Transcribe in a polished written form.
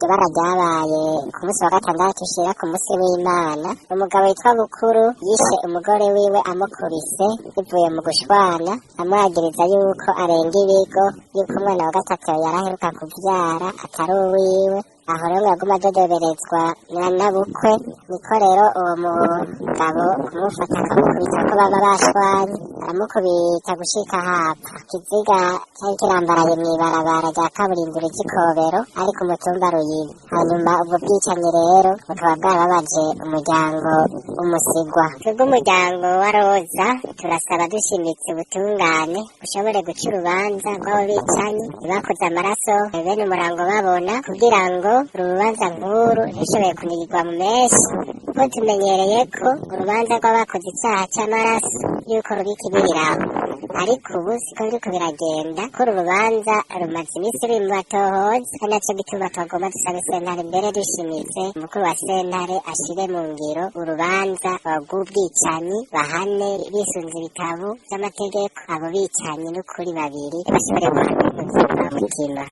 Ibara ryabaye ku munsi wa gatandatu ushira ku munsi w'Imana. Umugabo witwa Bukuru yishe umugore wiwe amukubise bivuye mu gushwana, amwagiriza yuko arenga ibigo, yuko umwana wa gatatu yaraheruka kuvyara atari uwiwe. Aho rero yaguma adodoberezwa na nabukwe, niko rero uwo mugabo kumufata akamukubita ko baba bashwanye, aramukubita gushika hapfa. Ikiziga cari kirambaraye mw'ibarabara rya kaburimbo ry'Ikobero ari ku mutumba Ruyigi. Hanyuma ubwo bwicanyi rero bukaba bwarababaje umuryango Umusigwa. Twebwe umuryango wa Roza turasaba dushimitse ubutungane bushobore guca urubanza rw'abo bicanyi bakoze amaraso bene umurango babona, kugira ngo urubanza nk'uru ntishoboye kunigirwa mu menshi, kuko tumenyereye ko urubanza rw'abakoze icyaha cy'amaraso yuko rubika ibiriraho, ariko ubu siko biriko biragenda, ko uru rubanza rumaze iminsi ruri mu batohoza. Ari naco gituma twagomba dusabe sentare mbere dushimitse umukuru wa sentare ashire mu ngiro urubanza rw'ubwicanyi, bahane bisunze ibitabo vy'amategeko abo bicanyi n'ukuri babiri bashobore guhanwa mutima.